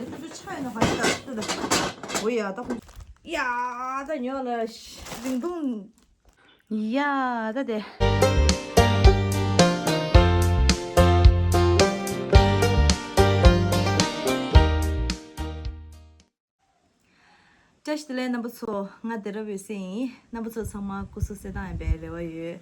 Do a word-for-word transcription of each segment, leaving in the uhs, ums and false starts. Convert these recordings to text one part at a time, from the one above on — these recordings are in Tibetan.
ཁོ་ཚོ་ཆ་ཡོད་ན་ག་རེ་ད་ད་ད། འོ་ཡ་ད་ཁོ། ཡ་ད་ཉོ་ལ་རིང་ཐུང་། ཡ་ད་དེ། བཀྲ་ཤིས་བདེ་ལེགས་རྣམ་པ་ཚོ། ང་བདེ་རབ་ཡོད་སེ་ཡིན། རྣམ་པ་ཚོ་ཚང་མ་སྐུ་གཟུགས་གསལ་ཐང་ཡིན་པའི་རེ་བ་ཡོད།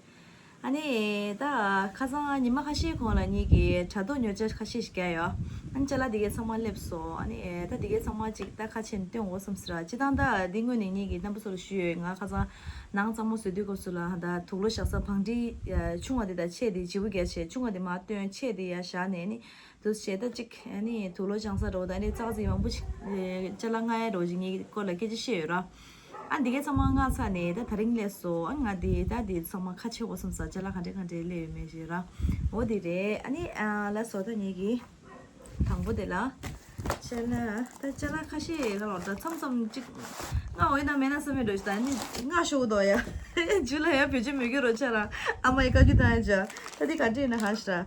ཨ་ནི་ད་ཁ་སང་ཉི་མ་ཁ་ཤས་གོང་ལ་ངེད་ཀྱིས་དྲ་ཐོག་ཉོ་ཆ་ཁ་ཤས་ཤིག་བརྒྱབ་ཡོད། ཨ་ནི་ཅ་ལག་དེ་གའི་ཚང་མ་སླེབས་སོང་། ཨ་ནི་ད་དེ་གའི་ཚང་མ་ཅིག་ད་ཁ་ཕྱེ་ནས་སྟོན་འོ་བསམ་ཟེར། སྤྱིར་བཏང་ད་འདི་སྔོན་ནས་ངེད་ཀྱིས་རྣམ་པ་ཚོ་ལ་ཞུས་ཡོད། ང་ཁ་སང་ནང་གཙང་མ་བཟོ་དུས་སྐབས་སུ་ལ་ད་དུག་ལོག་བཞག་ས་བང་སྒྲིག་ཆུང་བ་དེ་དང་ཆེ་དེ་བརྗེ་པོ་རྒྱག་བྱས། ཆུང་བ་དེ་མར་བཏོན། ཆེ་དེ་ཡར་བཞག་ནས་ནི། དུ་བྱས་ད་ཅིག་ཨ་ནི་དུག་ལོག་བཅང་ས་འགྲོ་ད་ནི་ཙག་ཙིག་མང་པོ་ཞིག་ཅ་ལག་མངགས་ཡ་འགྲོ་ཞིག་ངའི་སྐོར་ལ་སྐད་ཆ་བཤད་ཡོད་ར། ཨ་འདི་གའི་ཚང་མ་མངགས་ཚར་ནས་ད་ད་རིང་སླེབས་སོང་། ཨ་ང་འདི་ད་འདི་ཚང་མ་ཁ་ཕྱེ་དགོས་བསམ་ས། ཅ་ལག་ག་འདྲ་ག་འདྲ་སླེབས་ཡོད་མེད་ཞིག་ར། འོ་འདི་རེད། ཨ་ནི་ཨ་ལ་སོ་ད་ངེད་ཀྱི་དང་པོ་དེ་ལ་ཅ་ལག་ད་ཅ་ལག་ཁ་ཤས་ལ་ལོ་ད་མཚམས་མཚམས་ཅིག་མངགས་འོས་ན་མེད་ན་བསམ་མེད་འགྲོ་ཞིག་ད་ནི་མངགས་ཤོག་དོ་ཡ། ཇུ་ལ་ཡ་བེད་སྤྱོད་མི་དགོས་རོ་ཆ་ར། ཨ་མ་ཡི་བཀའ་བཀྱོན་བཏང་ཡ་ཇ། ད་འདི་ག་འདྲ་ཡིན་ན་ག་ཞིག་ར།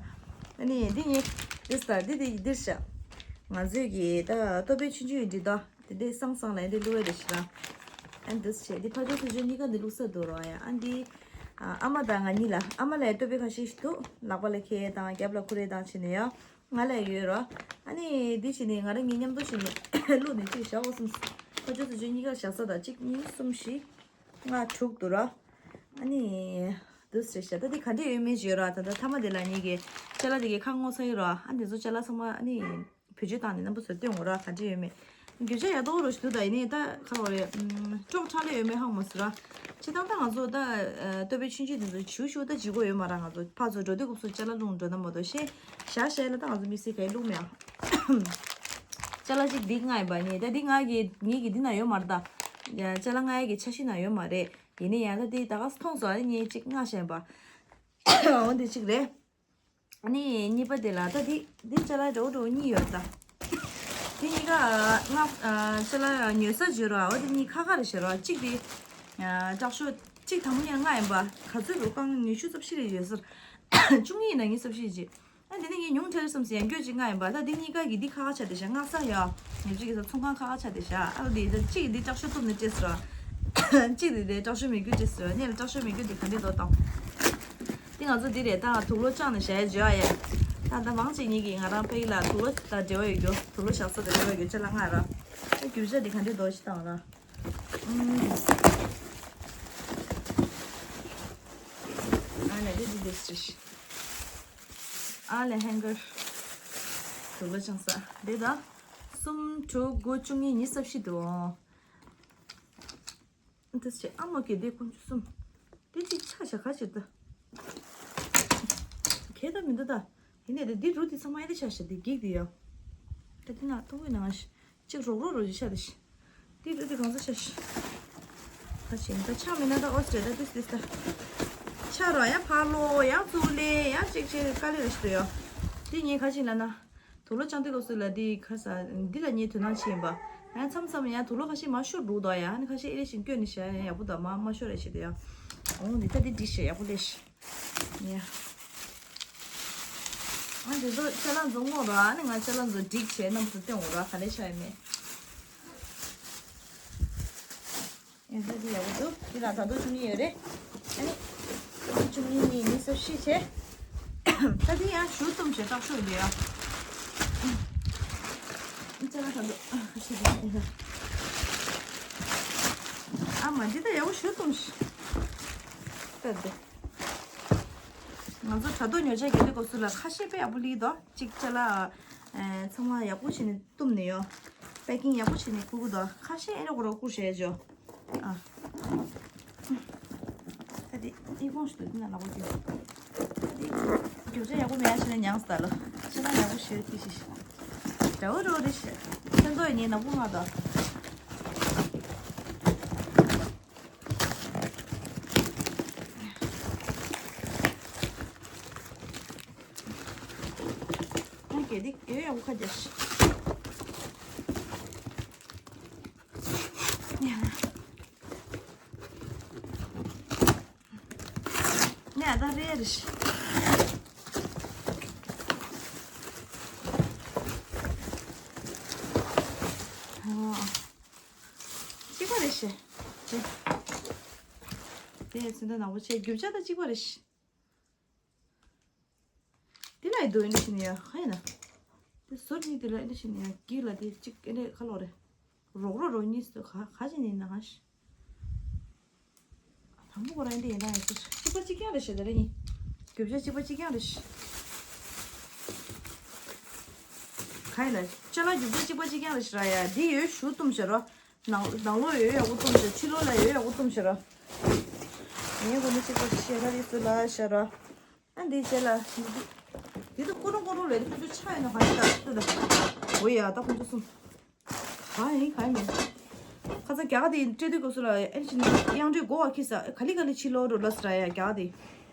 ཨ་ནི་འདི་ངས་འདི་ལྟ་འདི་འདི་འདིར་བཞག་ང་ཚོས་ཀྱི་ད་ལྟོ་ཕད་ཆུང་ཆུང་ཡིན་འདི་ད་དེ་འདྲའི་སང་སང་ལ་འདི་བླུགས་ཡ་རེད་ཤི་ར། ཨ་འདི་བྱས་འདི་ཕ་ཆོས་སུ་ཆོས་གཉིས་ཀ་འདི་བླུགས་ས་འདུག་རོ་ཡ། ཨ་འདི་ཨ་མ་དང་ང་གཉིས་ལ་ཨ་མ་ལ་ལྟོ་ཕད་ཁ་ཤས་ཤིག་འདུག་ལག་པ་ལ་འཁྱེར་དང་རྒྱབ་ལ་ཁུར་རེ་དང་བྱས་ནས་ཡ། ང་ལ་ཡོད་རོ། ཨ་ནི་འདི་བྱས་ནས་ང་རང་གཉིས་མཉམ་དུ་བྱས་ནས་བླུགས་ནས་གཅིག་བཞག་འོ་བསམ། ཕ་ཆོས་སུ་ཆོས་གཉིས་ཀ་བཞག་ས་དང་གཅིག་གཉིས་གསུམ་བཞི། ལྔ་དྲུག་འདུག་ར། ཨ་ནི། འདུག་ཟེར་ཤག་ད་འདི་ག་འདྲས་ཡོད་མེད་ཞུས་ར། ད་ད་མཐའ་མ་དེ་ལ་ངེད་ཀྱི་ཅ་ལག་དེ་གའི་ཁ་སྔོག་ཚར་ཡོད་ར། ཨ་འདི་ཚོ་ཅ་ལག་ཚང་མ་ཨ་ནི། བེད་སྤྱོད་བཏང་ནས་རྣམ་པ་ཚོར་སྟོན་འོང་ར། ག་འདྲས་ཡོད་མེད། རྒྱུ་ཆ་ཡག་ཏོག་རོ་ཞིག་འདུག་ད་ཡིན་ནའི་ད་ག་རེ་རེད། ཀྲོག་ཁྲག་ལེ་ཡོད་མེད་ཧ་གོ་མ་སོང་ར། སྤྱིར་བཏང་ད་ང་ཚོ་ད་ལྟོ་ཕད་ཆུང་ཆུང་དེ་ཚོ་ཞུ་ཞུ་ད་ལྗིད་ཁོག་ཡོད་མ་ར། ང་ཚོ་ཕར་ཚུར་འགྲོ་དུས་སྐབས་སུ་ཅ་ལག་བླུགས་འགྲོ་ན་མ་གཏོགས་ཤེས་བཞག་བཞག་ལ་ད་ང་ཚོ་མི་སེར་གའི་བླུགས་མེད་ཨ། ཅ་ལག་ཅིག་འདི་མངགས་ཡིན་པ་ནི་ད་འདི་ང་གི་ངེད་ཀྱི་འདི་ན་ཡོད་མ་རེད་ད། ཅ་ལག་མངགས་ཡས་ཀྱི་འཆར་གཞི་ན་ཡོད་མ་རེད། ཡིན་ནའི་ཡང་ད་འདི་ད་ག་མཐོང་སོང་ཨ་ནི་ངས་ཅིག་མངགས་བཞག་ཡིན་པ། འོ་འདི་གཅིག་རེད། ཨ་ནི་གཉིས་པ་དེ་ལ་ད་འདི་འདི་ཅ་ལག་འདྲ་བོ་འདྲ་བོ་གཉིས་ཡོད་ད། འདི་གཉིས་ཀ་མངགས་ཅ་ལག་ཉོ་ས་བརྗོད་རོགས། འོ་འདི་གཉིས་ཁ་ཁ་རེད་བཤད་རོགས། གཅིག་དེ་དྲག་ཤོས་གཅིག་དང་པོ་ཉིད་མངགས་ཡིན་པ། ག་ཚོད་རུ་རྐང་ཉི་ཤུ་རྩ་བཞི་རེ་ཡོད་ཟེར། བཅུ་གཉིས་ཡིན་ན་ཉི་ཤུ་རྩ་བཞི་ཅིག་ཨ་འདི་ནི་ངས་ཉུང་ཐལ་བསམ་སེ་ཡང་སྐྱོ་ཅིག་མངགས་ཡིན་པ། ད་འདི་གཉིས་ཀ་གི་འདི་ཁ་ཁ་ཆ་དེ་ཤ་མངགས་ས་ཡ། ཉེ་ཅིག་གི་ཚོང་ཁང་ཁ་ཁ་ཆ་དེ་ཤ། ཨ་འདི་ད་གཅིག་འདི་དྲག་ཤོས་ཐུབ་ནི་ཅེས་སོ། གཅིག་འདི་དེ་དྲག་ཤོས་མི་རྒྱུ་ཅེས་སོ། གཉིས་ལ་དྲག་ཤོས་མི་རྒྱུ་འདི་ག་འདྲས་འདུག་དང་། འདི་ང་ཚོ་འདི་རེད་ད། དུག་ལོག་བཅག་ནས་བཞག་ཡ་བརྗོད་ཡ་ཡ། ད་ད་མང་ཆེ་ཉིད་ཀྱིས་ང་རང་ཕ་གི་ལ་དུག་ལོག་དང་འབྲེལ་བ་ཡོད་རྒྱུ། དུག་ལོག་བཞག་ས་དང་འབྲེལ་བ་ཡོད་རྒྱུ་ཅ་ལག་མངགས་ར། ཨ་རྒྱུ་ཆ་འདི་ག་འདྲས་འདུག་ཅིག་དང་ར། ཨ་ལས་འདི་འདི་འདི་ཅིག་ཨ་ལས་ཧེང་གར། དུག་ལོག་བཅག་ས་འདི་ད། གསུམ་དྲུག་དགུ་བཅུ་གཉིས་ཉི་ཤུ་རྩ་བཞི་འདུག་འདི་ཅིག་ཨ་མ་གི་འདི་དཀོན་མཆོག་གསུམ། འདི་ཅིག་ཆ་བཞག་ག་ཅིག་ད། གལ་ད་མི་འདུག་ད། ཡིན་ནའི་འདི་རུ་འདི་ཚང་མ་ཨེ་འདི་ཆ་བཞག་འདི་འགྱིག་འདི་ཡ། ད་འདི་ན་ཐུང་བའི་ནང་ཞིག་ཅིག་རོག་རོག་རོ་ཅིག་ཆ་དེ་ཤི། ཏི་ཏི་ཏི་གང་ས་ཆ་ཤི། ཁ་ཆེན་ད་ཆ་མེད་ན་ད་ཨོ་སི་ཏྲེ་ད་ཏིས་ཏིས་ད། ཆ་རོ་ཡང་ཕར་ལོ་ཡང་ཙུག་ལེ་ཡང་ཅིག་ཅིག་དཀའ་ལས་རེ་ཞིག་ཏུ་ཡོ། ཏི་ངས་ཁ་ཆེན་ལ་ན། དུག་ལོག་བཅང་དུས་སྐབས་སུ་ལ་ཏི་ཁ་ས་འདི་ལ་ངས་དོ་སྣང་བྱེད་ཡིན་པ། ཡང་མཚམས་མཚམས་ཡང་དུག་ལོག་ཁ་ཤས་མ་ཤོར་འདུག་དོ་ཡ། ཨ་ནི་ཁ་ཤས་ཨེ་རེ་ཞིག་སྐྱོན་ནི་ཤ་ཡང་ཡག་པོ་དང་མ་མ་ཤོར་རེ་ཞིག་ཏུ་ཡོ། འོང་འདི་ད་ཏི་འགྲིག་ཤ་ཡག་པོ་ལས་ཤི། ཡ། ང་འདི་ཚོ་ཅ་ལག་འཛོམས་འོང་ར། ཨ་ནི་ང་ཅ་ལག་འཛོམས་སྒྲིག་བྱས་རྣམ་པ་ཚོ་སྟོན་འོང་ར། ག་ལེ་ཆ་ཡོད་མེད། ཡ་ད་འདི་ཡག་པོ་འདུག་འདི་ལ་ད་དུང་བཅུ་གཉིས་ཡོད་རེད། ཨ་ནི་བཅུ་གཉིས་གཉིས་ཉི་ཤུ་རྩ་བཞི་བྱས། ད་འདི་ཡང་ཞུ་གཏུམ་བྱས་སྲོག་ཤོར་འདི་ཡ། ཅ་ལག་ད་དུང་ཨ་མ་འདི་ད་ཡག་པོ་ཞུ་གཏུམ་ཞིག་ད་འདི། ང་ཚོ་དྲ་ཐོག་ཉོ་ཆ་རྒྱག་དུས་སྐབས་སུ་ལ་ཁ་ཤས་དཔེ་ཡག་པོ་སླེབས་འདུག་གཅིག་ཅ་ལག་ཨེ་ཚང་མ་ཡག་པོ་བྱས་ནས་བཏུམས་ནས་ཡོད། པེ་ཀིང་ཡག་པོ་བྱས་ནས་བསྐུར་གི་འདུག་ཁ་ཤས་ཨེ་རེ་གོ་རེ་བསྐུར་བྱས་ཅོ། ཨ། ད་དེ་ཨི་ཁོང་ཞིག་འདུག་འདི་ན་ལག་པ་དེ། ད་དེ་རྒྱུ་ཆ་ཡག་པོ་མེད་ཡ་བྱས་ནས་མྱངས་སོང་ད་ལོ། ཅ་ལག་ཡག་པོ་ཞིག་ཐིག་ཤིག་འདྲ་བོ་འདྲ་བོ་རེད་ཤག་ཚོན་མདོག་ཡིན་ནི་ནག་པོ་མངགས་འདུག་ང་གལ་ཏེ་ཡོད་ཡག་པོ་ཁ་རྒྱབ་ཤིག་ནས་ཨ་ད་རེ་རེ་ཤིག་ཆེ། ཆེ། དེ་ཚོན་མདོག་ནག་པོ་ཆེ། རྒྱུ་ཆ་ད་གཅིག་པ་རེད་ཤི། དེ་ལ་ཡི་འདུག་ཡིན་ཤི་ནི་ཡ་ཧ་ཡིན་ན། དེ་ཟུར་གཉིས་དེ་ལ་ཡིན་ཤི་ནི་ཡ་གི་ལ་དེ་གཅིག་ཡིན་ཁ་ལོ་རེད། རོགས་རོགས་རོགས་གཉིས་སུ་ག་ག་ཅི་ནི་ན་ཧ་ཤི། དང་པོ་ཁོ་རང་འདི་ཡིན་ན་ཡིན་ཟེར། གཅིག་པ་གཅིག་རྐྱང་རེད་ཤག་དེ་རེད་ཡིན། རྒྱུ་ཆ་གཅིག་པ་གཅིག་རྐྱང་རེད་ཤག་ག་ཡིན་ན་ཅ་ལག་རྒྱུ་ཆ་གཅིག་པ་གཅིག་རྐྱང་རེད་ཤག་ར་ཡ། འདི་ཡོད་ཞུ་གཏུམ་ཤག་ར། ནང་ནང་ལོགས་ཡོད་ཡག་པོ་གཏུམ་ཤག་ཕྱི་ལོགས་ལ་ཡོད་ཡག་པོ་གཏུམ་ཤག་ར། ངས་ཁོ་ནི་གཅིག་པ་ཤེས་ཁ་རི་སུ་ལ་ཤག་ར། ཨ་འདི་བྱས་ལ་འདི་འདི་ཀོ་རོང་ཀོ་རོང་ལས་འདི་ཁོ་ཚོ་ཆ་ཡོད་ན་ག་ནས་ད་ལྟ་ད། འོ་ཡ་ད་ཁོ་ཚོ་གསུམ། གང་ཡིན་གང་ཡིན་མིན། ཁ་སང་རྒྱ་གར་དེ་སྤྲད་དུས་སྐབས་སུ་ལ་ཨེ་ཤི་ནི་དབྱངས་འགྲོས་མགོ་བ་ཁྱི་ས་ག་ལི་ག་ལི་ཕྱི་ལོགས་འགྲོ་ལ་སི་ར་ཡ་རྒྱ་གར་དེ།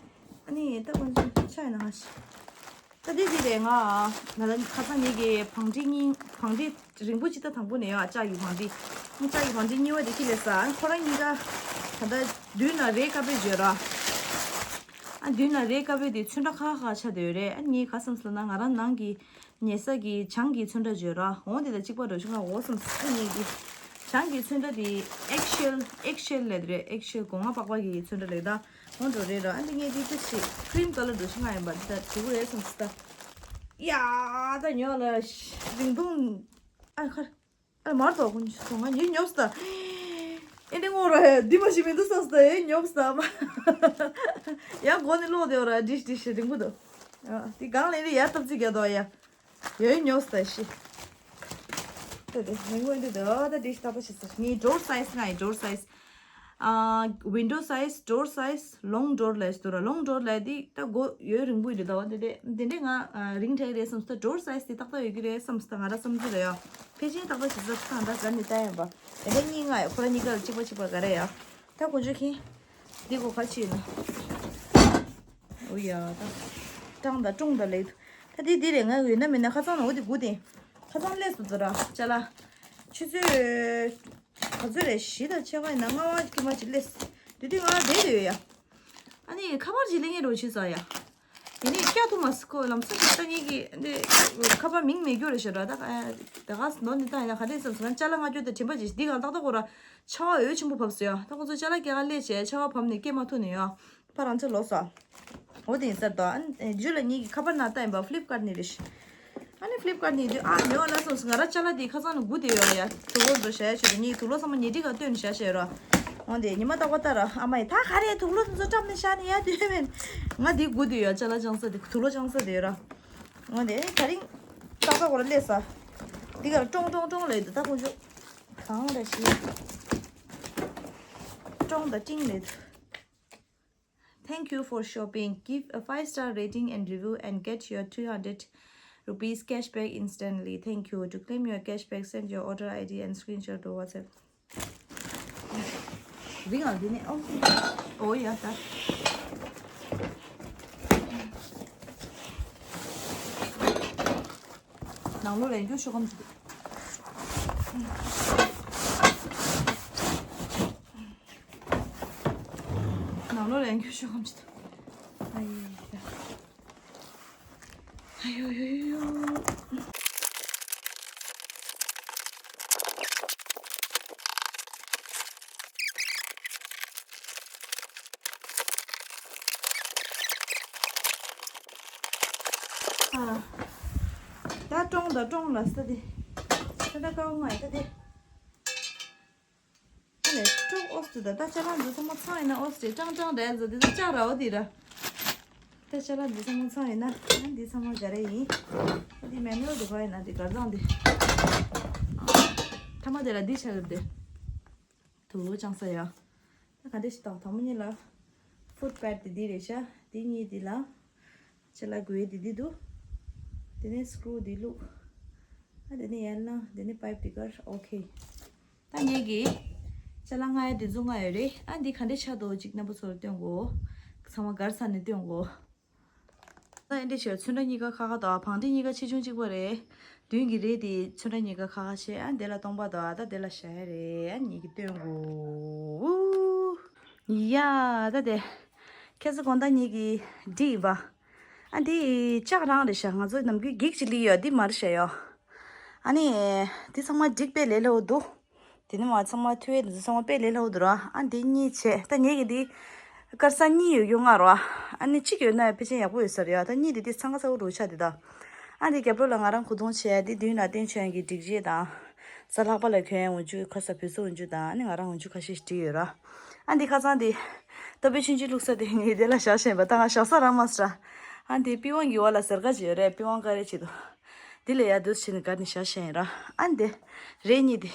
ཨ་ནི་ད་ཁོང་ཚོ་ཆ་ཡིན་ན་ཧ་ཤི། ད་དེ་དེ་རེད་ང་ང་ད་ཁ་སང་ངེད་ཀྱི་བང་ཁྲི་གཉིས་བང་ཁྲི་རིང་པོ་ཅི་ད་དང་པོ་ནས་ཡོད་ཨ་ལྕགས་ཀྱི་བང་ཁྲི། ཨ་ལྕགས་ཀྱི་བང་ཁྲི་གཉིས་པ་དེ་ཁྱི་ལས་ས་ཨ་ཁོ་རང་གཉིས་ཀ་ད་ད་མདུན་ན་རེད་དཀར་པོའི་བརྗོད་ར། ཨ་མདུན་ན་རེད་དཀར་པོའི་དེ་ཚོན་ཁྲ་ཁ་ཁ་ཆ་དེ་ཡོད་རེད། ཨ་ངས་ག་བསམ་སོང་ན་ང་རང་ནང་གི་ཉལ་ས་གི་བྱང་གི་ཚོན་ཁྲ་བརྗོད་ར། འོང་དེ་དང་གཅིག་པ་འགྲོ་ཤོག་ང་འོ་བསམ་སོང་ངེད་ཀྱི་བྱང་གི་ཚོན་ཁྲ་དེ་ཨེག་ཤེལ་ཨེག་ཤེལ་ལས་རེད། ཨེག་ཤེལ་སྒོ་ང་པགས་པ་གི་ཚོན་ཁྲ་ལས་ད། ཧོན་འགྲོ་རེད་ར། ཨ་འདི་ངས་འདི་ཅི་ཞིག་cream colour འགྲོ་ཞིག་ང་ཡིན་པ་འདི་ད་དུ་རེད་སམ་སི་ད། ཡ་ད་ཉོ་ལ་རིང་ཐུང་ཨ་ཁར་ཨ་མར་དོ་ཀུན་སོང་ང་ཉོ་ཉོབ་སི་ད། ཨེ་འདི་ངོ་ར་འདི་མ་ཞིག་མི་འདུག་སམ་སི་ད་ཨེ་ཉོབ་སི་ད་མ། ཡ་མགོ་ནི་ལོག་དེ་ར་འདྲིས་འདྲིས་ཞིག་རིང་པོ་འདུག་འདི་གང་ལས་འདི་ཡ་སྟབས་ཅིག་རྒྱ་དོ་ཡ། ཡོད་ཉོས་ས་ཤི། དེ་དེ་མི་ངོ་འདི་དོ་ད་འདི་ལྟ་བུ་ཞིག་ཟེར་ངའི་drawer size ང་ཡི་drawer size ཨ་window size drawer size long drawer ལས་སུ་ར། long drawer ལས་འདི་ད་སྒོ་ཡོད་རིང་པོ་ཡོད་དོ། འདི་འདྲ་འདི་འདྲ་ང་རིང་ཐལ་རེད་བསམ་སྟེ་drawer size འདི་ཏག་ཏག་ཡོད་ཀྱི་རེད་བསམ་སྟེ་ང་ར་བསམ་ཚུལ་ལ་ཡོད། ཕལ་ཆེར་ཏག་ཏག་ཞིག་ཟེར་ཁང་ད་ག་ནི་ལྟ་ཡིན་པ། དེ་འདྲ་གཉིས་ང་ཡི་ཁོ་ར་གཉིས་ཀ་ལ་གཅིག་པ་གཅིག་པ་ག་རེ་ཡ། ད་ཀུན་སྤྱོད་མཁན། འདི་གོ་ཁ་ཕྱེ་ན། འོ་ཡ་ད། ཀྲང་དང་ཀྲུང་དང་ལེགས། ད་འདི་འདི་རེད་ང་ཡོད་ན་མེད་ན་ཁ་ཚང་ན་འོ་འདི་དགུ་དེ། ཁ་ཚང་སླེབས་སོང་ད་ར་ཅ་ལག་ཆུ་ཚོད་ག་ཚོད་རེད་བཞི་དང་ཕྱེད་ཀ་ཡིན་ན་ལྔ་བ་ཀྱི་མ་ཅིག་སླེབས། དེ་དུས་ང་བསྡད་དེ་ཡོད་ཡ། ཨ་ནི་ཁ་པར་ཅིག་ལེན་ཡས་རོགས་བྱེད་ས་ཡ། དེ་ནས་སྐྱ་ཐུག་མ་སི་ཁོ་ལམ་སང་ཅིག་ལྟ་ཉེས་ཀྱི་འདི་ཁ་པར་མིང་མེད་རྒྱུ་རེད་ཤག་ར་ད། ད་ག་ནོར་ནི་ད་ཡིན་ན་ག་འདྲས་བསམ་སོང་ན་ཅ་ལག་ལྔ་བཅུ་དང་དྲན་པ་ཅིག་འདི་གང་ཏག་ཏག་གོ་ར་ཆར་པ་འོད་ཆེན་པོ་བབས་སོང་ཡ། ད་ཁོ་ཚོ་ཅ་ལག་སྐྱེལ་ག་སླེབས་བྱས་ཆར་པ་བབས་ནས་སྐྱེལ་མ་ཐུབ་ནས་ཡ། ཕར་རང་ཚོ་ལོག་སོང་། འོ་དེ་ཡིན་ས་རེད་དོ། ཨ་ནི་རྒྱུ་ལ་ངེད་ཀྱི་ཁ་པར་ནང་ལྟ་ཡིན་པ་ཕི་ལིབ་ཀར་ནས་རེད་ཤག་ཨ་ནི་ཕི་ལིབ་ཀར་ནས་དུས་ཨ་ཉོ་ལ་སོང་ང་ར་ཅ་ལག་དེ་ཁ་སང་ནས་སྒུག་བསྡད་ཡོད་ཡ། དུག་ལོག་འགྲོ་བྱ་ཡ་བྱེད་དུ་ངེད་དུག་ལོག་ཚང་མ་ཉལ་ཁྲི་ག་སྟོན་བྱ་བྱས་རོ། འོ་དེ་ཉི་མ་རྟག་པར་ལྟ་ར་ཨ་མ་ཡིས་ད་ག་རེ་དུག་ལོག་དེ་ཚོ་བཀྲམ་ནས་བཞག་ནས་ཡ་དུས་མེད། ང་དེ་སྒུག་བསྡད་ཡོད་ཅ་ལག་བཅང་ས་དེ་དུག་ལོག་བཅང་ས་དེ་ར། འོ་དེ་ད་རིང་ཏག་ཏག་གོ་ར་སླེབས་ས། དེ་ག་ར་ཀྲོང་ཀྲོང་ཀྲོང་ལབ་ཡོད་དུ་ད་ཁོང་ཚོ་གང་ར་ཤི། ཀྲོང་དང་ཀྲིང་ལབ་ཡོད་དུ། Thank you for shopping. Give a five star rating and review and get your two hundred rupees cashback instantly. Thank you. To claim your cashback, send your order I D and screenshot to WhatsApp. རིང་ཨ་འདི་ནི་ཨོ། ཨོ་ཡ་ད། ནང་ལོགས་ལ་ཡིན་རྒྱུ་ཤོག་གམ་ཅིག་ནང་ལོགས་ལ་ཡིན་རྒྱུ་ཤོག་གམ་ཅིག་ཨ་ཡེ་ཡ། ཨ་ཡོ་ཡོ་ཡོ་ཡོ། ཨ། ད་ཀྲོང་དང་ཀྲོང་ལ་ས་དེ། ད་ད་ཀའོ་ང་ཡི་ད་དེ། ཨ་ལས་ཀྲོང་ཨོ་སི་ད་ད་ཅ་ལག་འདི་ཚང་མ་ཚང་ཡིན་ན་ཨོ་སི་ཀྲང་ཀྲང་རེད་ཟེར་དེ་ཚོ་ཅག་ར་འོ་དེ་ར། ད་ཅ་ལག་འདི་ཚང་མ་ཚང་ཡིན་ན་ཨ་འདི་ཚང་མ་ག་རེ་ཡིན། ཨ་འདི་མེ་ནུ་ཨལ་འདི་ག་ཡིན་ན་འདི་གར་བཟང་འདི། ཐ་མ་དེ་ལ་འདི་ཆ་གི་འདི། དུག་ལོག་བཅང་ས་ཡ། ད་ག་འདྲ་ཞིག་དང་དང་པོ་ཉིད་ལ་ཕུཊ་པེཌ་དེ་འདི་རེད་ཤག་དེ་གཉིས་འདི་ལ་ཅ་ལག་དགོས་དེ་འདི་འདུག་དེ་ནས་སི་ཀྲུ་འདི་བླུགས། ཨ་དེ་ནས་ཡར་ལངས་དེ་ནས་པའིབ་འདི་གར་ཨོ་ཁེ། ད་ངེད་ཀྱིས་ཅ་ལག་ལྔ་ཡ་དེ་ཚོ་ལྔ་ཡོད་རེད། ཨ་འདི་ག་འདྲ་ཆགས་འདུག་ཅིག་རྣམ་པ་ཚོར་སྟོན་གོ་ཚང་མ་གར་ས་ནས་སྟོན་གོ་ད་ཨེ་འདྲ་བྱས་ཚོན་ཁྲ་གཉིས་ཀ་ཁ་ཁ་དང་བང་ཁྲི་གཉིས་ཀ་ཆེ་ཆུང་གཅིག་པ་རེད། མདུན་གྱི་རེད་དེ་ཚོན་ཁྲ་གཉིས་ཀ་ཁ་ཁ་བྱས་ཨ་དེ་ལ་སྟོང་པ་དང་ཨ་ད་དེ་ལ་བཞག་ཡ་རེད། ཨ་གཉིས་ཀྱི་སྟོན་གོ་ཡ་ད་དེ། ཁ་སང་དགོང་དག་གཉིས་ཀྱི་འགྲིག་ཡིན་པ། ཨ་འདི་ལྕགས་རང་རེད་ཤག་ང་ཚོ་ནམ་རྒྱུན་འགྱིག་ཅིག་ལི་ཡོད་འདི་མར་བཞག་ཡོད། ཨ་ནི་འདི་ཚང་མ་འགྲིག་པའི་ལས་སླ་བོ་འདུག་དེ་ནས་མ་ཚང་མ་ཐུ་ཝེ་འདི་ཚོ་ཚང་མ་དཔེ་ལས་སླ་པོ་འདུག་ར། ཨ་འདི་གཉིས་བྱས། ད་ངེད་ཀྱི་འདི་དཀར་ས་གཉིས་ཡོད་རྒྱུ་ལྔ་ར། ཨ་ནི་གཅིག་ཡོད་ན་ཕལ་ཆེར་ཡག་པོ་ཡོད་ས་རེད་ཡ། ད་གཉིས་དེ་དེ་ཚང་ཀ་ཚ་པོ་འགྲོ་ཆགས་དེ་ད། ཨ་འདི་རྒྱབ་ལོགས་ལ་ང་རང་གོས་ཐུང་བྱས། འདི་མདུན་ལ་བསྟན་ཆོས་དབྱངས་ཀྱི་སྒྲིག་ཆས་དང་། གཟའ་ལྷག་པ་ལ་གྱོན་འོག་འཇུག་ཁ་ས་བོད་ཟོ་འོག་འཇུག་དང་། ཨ་ནི་ང་རང་འོག་འཇུག་ཁ་ཤས་ཤིག་བསྒྲིགས་ཡོད་ར། ཨ་འདི་ཁ་སང་འདི་ད་དཔེ་ཆུང་ཆུང་བླུགས་ས་དེ་ངས་དེ་ལ་བཞག་བཞིན་པ། ད་ང་བཞག་ས་རག་མ་སོང་ར། ཨ་འདི་པི་ཝང་གི་འོག་ལ་ཟེར་ག་ཅིག་ཡོད་རེད། པི་ཝང་ཀ་རེ་ཆེད་དུ། འདི་ལ་ཡ་འདུག་བྱས་ནས་སྒར་ནས་བཞག་བཞིན་ཡིན་ར། ཨ་འདི་རེད་གཉིས་དེ།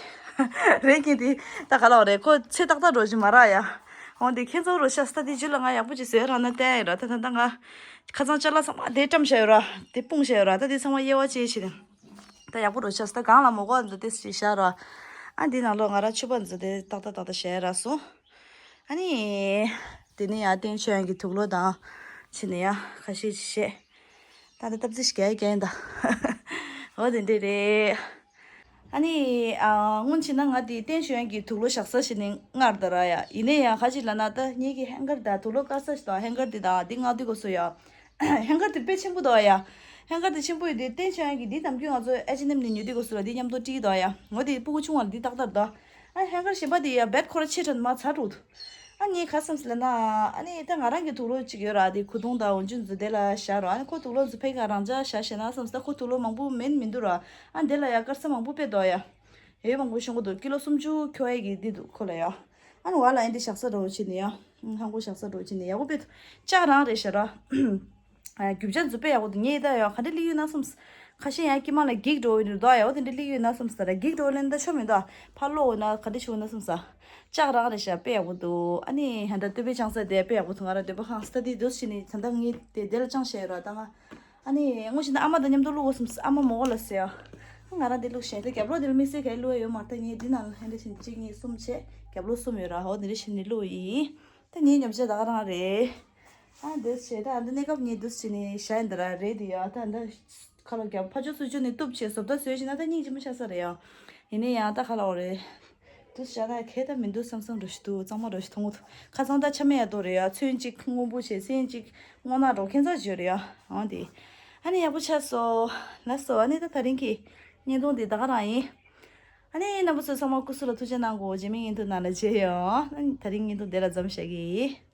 རེད་གཉིས་དེ་ད་ག་ལ་བ་རེད། ཁོ་ཚེ་ཏག་ཏག་འགྲོ་བཞིན་མ་རག་ཡ། འོ་འདི་ཁྱེད་ཚོ་རོ་ཤ་སྟ་དེ་རྒྱུད་ལ་ང་ཡག་པོ་ཅིག་བཟོས་རག་ན་བསྟན་ཡིན་ར། ད་ད་ད་ང་ཁ་སང་ཅ་ལག་ཚང་མ་དེ་བཀྲམ་བཞག་ཡོད་ར། དེ་སྤུངས་བཞག་ཡོད་ར། ད་དེ་ཚང་མ་དབྱེ་བ་ཕྱེ་བྱས་ནས། ད་ཡག་པོ་རོ་ཤ་སྟ་གང་ལ་མོ་གོ་འཛུལ་ཏེ་ཞིག་བཞག་ར། ཨ་འདི་ནང་ལོགས་ང་རང་ཕྱུ་པ་འཛུལ་ཏེ་ཏག་ཏག་ཏག་ཏག་བཞག་ར་སོང་། ཨ་ནི། དེ་ནས་ཡང་བསྟན་ཆོས་དབྱངས་ཀྱི་དུག་ལོག་དང་། ཕྱིན་ནས་ཡང་ཁ་ཤས་ཤིག་བཤད། ད་ལྟ་སྟབས་རྩེ་ཞིག་རྒྱག་ཡིན་ད། འོ་དེ་འདྲས་རེད། ཨ་ནི། ཨ་སྔོན་ཕྱིན་ན་ང་དེ་བསྟན་ཆོས་དབྱངས་ཀྱི་དུག་ལོག་བཞག་ས་ཞིག་ནས་སྔར་ད་ར་ཡ། ཡིན་ནས་ཡང་ཁ་ཅིག་ལ་ན་ད་ངེད་ཀྱི་ཧེང་གར་དང་དུག་ལོག་དཀར་ས་ཞིག་དང་། ཧེང་གར་དེ་དང་དེ་ང་དུས་གོ་སོ་ཡ། ཧེང་གར་དེ་དཔེ་ཆེན་པོ་འདུག་ཡ། ཧེང་གར་དེ་ཆེན་པོ་ཡོད་དུས་བསྟན་ཆོས་དབྱངས་ཀྱི་འདི་ནམ་རྒྱུན་ང་ཚོ་ཨེ་ཆི་ནེམ་ནས་ཉོ་དུས་གོ་སོ་ལ་འདི་མཉམ་དུ་བསྒྲིགས་འདུག་ཡ། ངོ་དེ་སྤུ་གུ་ཆུང་བ་ལ་འདི་ཏག་ཏག་འདུག་ཨ་ཧེང་གར་གཞན་པ་དེ་ཡ་བེད་ཁོ་ར་ཆེ་དྲགས་མ་ཚར་འགྲོ་འདུག་ཨ་ངས་ག་བསམ་སི་ལ་ན། ཨ་ནི་ད་ང་རང་གི་དུག་ལོག་ཅིག་ཡོད་ར། དེ་གོས་ཐུང་དང་འོག་འཇུག་འཛུལ་དེ་ལ་བཞག་ར། ཨ་ནི་ཁོ་དུག་ལོག་འཛུལ་ཕེ་ག་རང་འཇགས་བཞག་བཞག་ན་བསམ་སི། ད་ཁོ་དུག་ལོག་མང་པོ་མིན་མི་འདུག་ར། ཨ་འདི་ལ་ཡ་དཀར་ས་མང་པོ་དཔེ་འདུག་ཡ། ཡོད་མང་པོ་ཤོང་གི་འདུག་ཀི་ལོ་སུམ་ཅུ་འཁྱོག་ཡས་ཀྱི་འདི་འདུག་ཁོ་ལ་ཡ། ཨ་ནི་བ་ལ་ཨ་འདི་བཞག་ས་འདྲ་བོ་བྱས་ནས་ཡ། ཧང་གོ་བཞག་ས་འདྲ་བོ་བྱས་ནས་ཡག་པོ་དཔེ་འདུག་ལྕགས་རང་རེད་ཤག་ར། རྒྱུ་ཆ་འཛུགས་དཔེ་ཡག་པོ་འདུག་ངས་ད་ཡང་ག་འདྲ་སླེབས་ཡོད་ན་བསམས། ཁ་ཤས་ཡང་དཀྱིལ་མ་ལ་འགྱིག་འགྲོ་ཡོད་རེད་དོ། ཡག་པོ་དེ་འདྲ་སླེབས་ཡོད་ན་བསམས། ད་ར་འགྱིག་འགྲོ་ལེན་ད་ཆོ་མི་འདུག་ཕར་སློག་ཡོད་ན་ག་འདྲ་བྱུང་ན་བསམས། ལྕགས་རང་རེད་ཤག་དཔེ་ཡག་པོ་འདུག་ཨ་ནི་ཧན་ད་སྟོད་པའི་ཆང་ས་དེ་དཔེ་ཡག་པོ་འདུག་ང་ར་འདོད་པ་ཁང་སྟ་དེ་འདུག་ཕྱིན་ནས་ད་ལྟ་ངས་དེ་དེ་ལ་ཅང་བཤད་ཡོད་ར། ད་ང་ཨ་ནི་སྔོན་ཞིག་ན་ཨ་མ་དང་མཉམ་དུ་བླུག་དགོས་བསམས། ཨ་མ་མོ་གོ་ལ་ཟེར་ཡ། ང་རང་དེ་བླུག་བཞིན་དེ་རྒྱབ་ལོགས་དེ་ལ་དམིགས་བསལ་ག་རེ་བླུག་ཡ་ཡོད་མ་རེད། ད་ངས་འདི་ནང་ལ་ཧན་ད་བཞིན་གཅིག་གཉིས་གསུམ་བྱས། རྒྱབ་ལོགས་གསུམ་ཡོད་ར། འོ་དེ་འདྲ་བྱས་ནས་བླུག་ཡིན། ད་ངའི་མཉམ་བྱ་ད་ག་རང་རེད། ཨ་འདི་བྱས་ད་འདི་གནས་སྐབས་ངས་འདུག་བྱས་ནས་བཞག་ཡིན་ད་ར། རེད་དེ་ཡ། ད་འདི་ཁ་ལག་རྒྱབ་ཕ་ཆོས་སུ་ཅོ་ནས་གཏུབ་བྱས་བཟོ་ལྟ་བཟོས་བྱས་ན་ད་སྙིང་རྗེ་མོ་ཆགས་ས་རེད་ཡ། ཡིན་ནའི་ཡང་ད་ཁ་ལག་འོ་རེད། འདུག་བྱས་ད་གལ་ད་མི་འདུག་བསམ་བསམ་འགྲོ་ཞིག་འདུག་གཙང་མ་འགྲོ་ཞིག་མཐོང་གི་འདུག་ཁ་སང་ད་ཆ་མེད་ཡ་ཏོ་རེད་ཡ། ཚོན་གཅིག་སྔོན་པོ་བྱས། ཚོན་གཅིག་སྔོ་ནག་འགྲོ། ཁྱད་མཚར་བྱོས་རེད་ཡ། འོ་དེ། ཨ་ནི་ཡག་པོ་ཆགས་སོང་། ལགས་སོ། ཨ་ནི་ད་དེ་རིང་གི་བརྙན་ཐུང་འདི་ད་ག་རང་ཡིན། ཨ་ནི་རྣམ་པ་ཚོ་ཚང་མ་སྐུ་གཟུགས་ལ་ཐུགས་རྗེ་གནང་གོ། རྗེས་མའི་བརྙན་ཐུང་ནང་ལ་མཇལ་ཡོང་། ཨ་ནི་དེ་རིང་བརྙན་ཐུང་འདི་ལ་མཚམས་བཞག་གི་ཡིན།